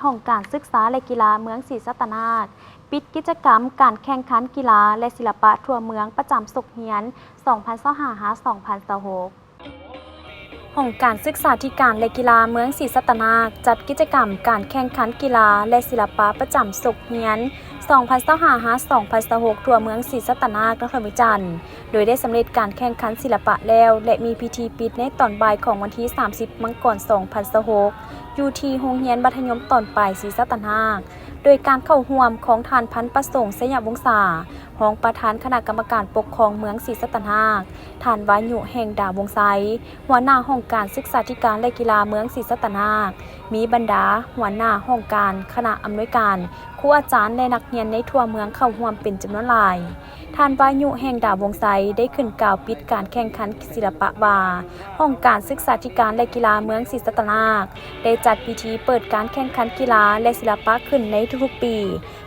ຫ້ອງການສຶກສາ ແລະ ກິລາເມືອງສີສັດຕະນາກ ປິດກິດຈະກຳການແຂ່ງຂັນກິລາ ແລະ ສິລະປະທົ່ວເມືອງປະຈຳສົກຮຽນ ສອງພັນຊາວຫ້າ ຫາ ສອງພັນຊາວຫົກ. ຫ້ອງການສຶກສາທິການ ແລະ ກິລາເມືອງສີສັດຕະນາກ ຈັດກິດຈະກຳການແຂ່ງຂັນກິລາ ແລະ ສິລະປະປະຈຳສົກຮຽນ ສອງພັນຊາວຫ້າ ຫາ ສອງພັນຊາວຫົກ ທົ່ວເມືອງສີສັດຕະນາກ ນະຄອນຫຼວງວຽງຈັນ ໂດຍໄດ້ສຳເລັດການແຂ່ງຂັນສິລະປະແລ້ວ ແລະ ມີພິທີປິດໃນຕອນບ່າຍຂອງວັນທີ ສາມສິບ ມັງກອນ ສອງພັນຊາວຫົກ ຢູ່ທີ່ໂຮງຮຽນມັດທະຍົມຕອນປາຍສີສັດຕະນາກ ໂດຍການເຂົ້າຮ່ວມຂອງທ່ານ ພັນປະສົງ ໄຊຍະວົງສາ ຮອງປະທານຄະນະກຳມະການປົກຄອງເມືອງສີສັດຕະນາກ, ທ່ານ ວາຍຸ ແຫ່ງດາວົງໄຊ ຫົວໜ້າຫ້ອງການສຶກສາທິການ ແລະ ກິລາເມືອງສີສັດຕະນາກ, ມີບັນດາຫົວໜ້າຫ້ອງການ, ຄະນະອຳນວຍການ, ຄູອາຈານ ແລະ ນັກຮຽນໃນທົ່ວເມືອງເຂົ້າຮ່ວມເປັນຈຳນວນຫຼາຍ. ທ່ານ ວາຍຸ ແຫ່ງດາວົງໄຊ ໄດ້ຂຶ້ນກ່າວປິດການແຂ່ງຂັນສິລະປະວ່າ, ຫ້ອງການສຶກສາທິການ ແລະ ກິລາເມືອງສີສັດຕະນາກ ໄດ້ຈັດພິທີເປີດການແຂ່ງຂັນກິລາ ແລະ ສິລະປະຂຶ້ນໃນທຸກໆປີ,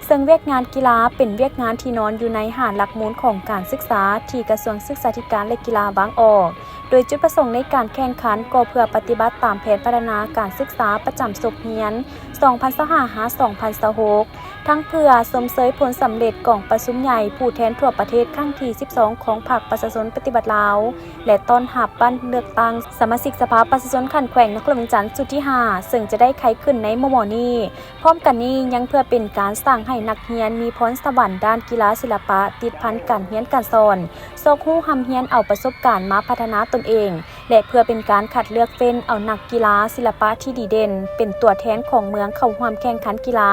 ເຊິ່ງວຽກງານກິລາເປັນວຽກງານທີ່ນອນຢູ່ໃນຫ້າຫຼັກມູນຂອງການສຶກສາ ທີ່ກະຊວງສຶກສາທິການ ແລະ ກິລາວາງອອກ, ໂດຍຈຸດປະສົງໃນການແຂ່ງຂັນກໍເພື່ອປະຕິບັດຕາມແຜນພັດທະນາການສຶກສາປະຈຳສົກຮຽນ ສອງພັນຊາວຫ້າ ຫາ ສອງພັນຊາວຫົກ ທັງເພື່ອຊົມເຊີຍຜົນສຳເລັດກອງປະຊຸມໃຫຍ່ຜູ້ແທນທົ່ວປະເທດຄັ້ງທີສິບສອງ ຂອງພັກປະຊາຊົນປະຕິວັດລາວ ແລະ ຕ້ອນຮັບບັດເລືອກຕັ້ງສະມາຊິກສະພາປະຊາຊົນຂັ້ນແຂວງນະຄອນຫຼວງວຽງຈັນຊຸດທີຫ້າ ເຊິ່ງຈະໄດ້ໄຂຂຶ້ນໃນມໍ່ໆນີ້. ພ້ອມກັນນີ້ຍັງເພື່ອເປັນການສ້າງໃຫ້ນັກຮຽນມີພອນສະຫວັນດ້ານກິລາສິລະປະ ຕິດພັນການຮຽນການສອນ, ຊອກຮູ້ຮ່ຳຮຽນເອົາປະສົບການມາພັດທະນາຕົນເອງ ແລະ ເພື່ອເປັນການຄັດເລືອກເຟ້ນເອົານັກກິລາສິລະປະທີ່ດີເດັ່ນ ເປັນຕົວແທນຂອງເມືອງເຂົ້າຮ່ວມແຂ່ງຂັນກິລາ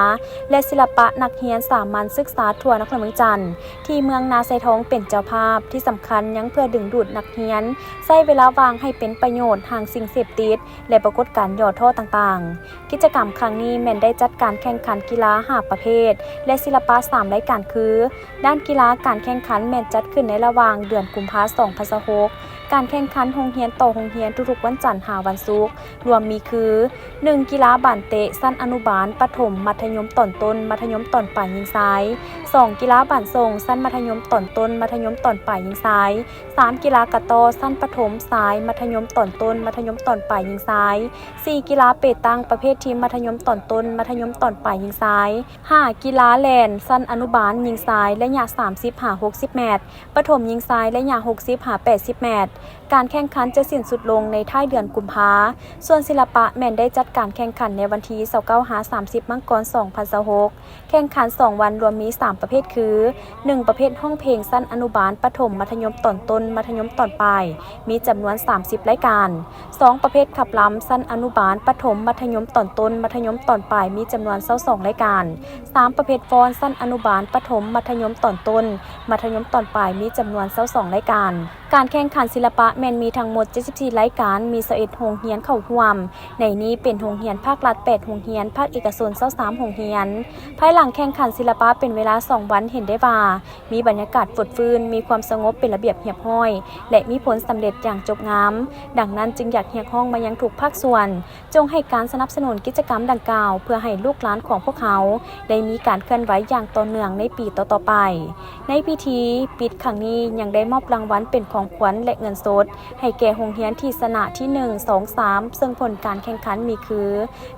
ແລະ ສິລະປະນັກຮຽນສາມັນສຶກສາທົ່ວນະຄອນຫຼວງວຽງຈັນ ທີ່ເມືອງນາຊາຍທອງເປັນເຈົ້າພາບ. ທີ່ສຳຄັນຍັງເພື່ອດຶງດູດນັກຮຽນ ໃຊ້ເວລາວ່າງໃຫ້ເປັນປະໂຫຍດ, ຫ່າງສິ່ງເສບຕິດ ແລະ ປາກົດການຫຍໍ້ທໍ້ຕ່າງໆ. ກິດຈະກຳຄັ້ງນີ້ແມ່ນໄດ້ຈັດການແຂ່ງຂັນກິລາຫ້າປະເພດ ແລະ ສິລະປະສາມລາຍການຄື, ດ້ານກິລາການແຂ່ງຂັນແມ່ນຈັດຂຶ້ນໃນລະຫວ່າງເດືອນກຸມພາ ສອງພັນຊາວຫົກ ການແຂ່ງຂັນໂຮງຮຽນຕໍ່ໂຮງຮຽນທຸກໆວັນຈັນຫາວັນສຸກ ລວມມີຄື, ໜຶ່ງ ກິລາບານເຕະ ຊັ້ນອະນຸບານ, ປະຖົມ, ມັດທະຍົມຕອນຕົ້ນ, ມັດທະຍົມຕອນປາຍຍິງຊາຍ, ສອງ ກິລາບານສົ່ງ ຊັ້ນມັດທະຍົມຕອນຕົ້ນ, ມັດທະຍົມຕອນປາຍຍິງຊາຍ, ສາມ ກິລາກະຕໍ້ ຊັ້ນປະຖົມຊາຍ, ມັດທະຍົມຕອນຕົ້ນ, ມັດທະຍົມຕອນປາຍຍິງຊາຍ, ສີ່ ກິລາເປຕັງ ປະເພດທີມມັດທະຍົມຕອນຕົ້ນ, ມັດທະຍົມຕອນປາຍຍິງຊາຍ, ຫ້າ ກິລາແລ່ນ ຊັ້ນອະນຸບານຍິງຊາຍ ໄລຍະສາມສິບຫາຫົກສິບແມັດ, ປະຖົມຍິງຊາຍ ໄລຍະຫົກສິບຫາແປດສິບແມັດ. ການແຂ່ງຂັນຈະສິ້ນສຸດລົງໃນທ້າຍເດືອນກຸມພາ. ສ່ວນສິລະປະແມ່ນໄດ້ຈັດການແຂ່ງຂັນໃນວັນທີຊາວເກົ້າຫາສາມສິບ ມັງກອນ ສອງພັນຊາວຫົກ. ແຂ່ງຂັນສອງວັນລວມມີສາມປະເພດຄື, ໜຶ່ງ ປະເພດຮ້ອງເພງ ຊັ້ນອະນຸບານ, ປະຖົມ, ມັດທະຍົມຕອນຕົ້ນ, ມັດທະຍົມຕອນປາຍ ມີຈຳນວນສາມສິບລາຍການ, ສອງ ປະເພດຂັບລຳ ຊັ້ນອະນຸບານ, ປະຖົມ, ມັດທະຍົມຕອນຕົ້ນ, ມັດທະຍົມຕອນປາຍ ມີຈຳນວນຊາວສອງລາຍການ, ສາມ ປະເພດຟ້ອນ ຊັ້ນອະນຸບານ, ປະຖົມ, ມັດທະຍົມຕອນຕົ້ນ, ມັດທະຍົມຕອນປາຍ ມີຈຳນວນຊາວສອງລາຍການ. ການແຂ່ງຂັນສິລະປະແມ່ນມີທັງໝົດເຈັດສິບສີ່ລາຍການ, ມີຊາວເອັດໂຮງຮຽນເຂົ້າຮ່ວມ, ໃນນີ້ເປັນໂຮງຮຽນພາກລັດແປດໂຮງຮຽນ, ພາກເອກະຊົນຊາວສາມໂຮງຮຽນ. ພາຍຫຼັງແຂ່ງຂັນສິລະປະເປັນເວລາສອງວັນ ເຫັນໄດ້ວ່າມີບັນຍາກາດຟົດຟື້ນ, ມີຄວາມສະຫງົບເປັນລະບຽບຮຽບຮ້ອຍ ແລະ ມີຜົນສຳເລັດຢ່າງຈົບງາມ. ດັ່ງນັ້ນຈຶ່ງຢາກຮຽກຮ້ອງມາຍັງທຸກພາກສ່ວນ, ຈົ່ງໃຫ້ການສະໜັບສະໜູນກິດຈະກຳດັ່ງກ່າວ ເພື່ອໃຫ້ລູກຫຼານຂອງພວກເຮົາໄດ້ມີການເຄື່ອນໄຫວຢ່າງຕໍ່ເນື່ອງໃນປີຕໍ່ໆໄປ. ໃນພິທີປິດຄັ້ງນີ້ຍັງໄດ້ມອບລາງວັນເປັນຂອງຂວັນ ແລະ ເງິນສົດ ໃຫ້ແກ່ໂຮງຮຽນທີ່ຊະນະທີໜຶ່ງ ສອງ ສາມ ເຊິ່ງຜົນການແຂ່ງຂັນມີຄື,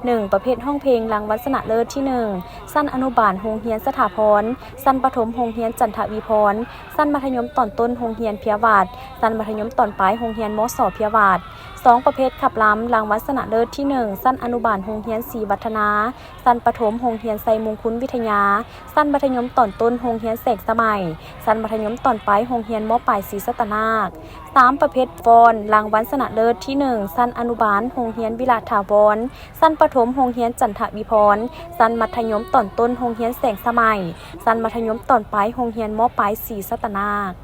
ໜຶ່ງ ປະເພດຮ້ອງເພງ ລາງວັນຊະນະເລີດທີໜຶ່ງ ຊັ້ນອະນຸບານໂຮງຮຽນສະຖາພອນ, ຊັ້ນປະຖົມໂຮງຮຽນຈັນທະວີພອນ, ຊັ້ນມັດທະຍົມຕອນຕົ້ນໂຮງຮຽນເພຍວາດ, ຊັ້ນມັດທະຍົມຕອນປາຍໂຮງຮຽນ ມສ ເພຍວາດ. ສອງ ປະເພດຂັບລຳ ລາງວັນຊະນະເລີດທີໜຶ່ງ ຊັ້ນອະນຸບານໂຮງຮຽນສີວັດທະນາ, ຊັ້ນປະຖົມໂຮງຮຽນໄຊມຸງຄຸນວິທະຍາ, ຊັ້ນມັດທະຍົມຕອນຕົ້ນໂຮງຮຽນແສງສະໄໝ, ຊັ້ນມັດທະຍົມຕອນປາຍໂຮງຮຽນ ມ.ປາຍ ສີສັດຕະນາກ. ສາມ ປະເພດຟ້ອນ ລາງວັນຊະນະເລີດທີໜຶ່ງ ຊັ້ນອະນຸບານໂຮງຮຽນວິລະຖາວອນ, ຊັ້ນປະຖົມໂຮງຮຽນຈັນທະວິພອນ, ຊັ້ນມັດທະຍົມຕອນຕົ້ນໂຮງຮຽນແສງສະໄໝ, ຊັ້ນມັດທະຍົມຕອນປາຍໂຮງຮຽນ ມ.ປາຍ ສີສັດຕະນາກ.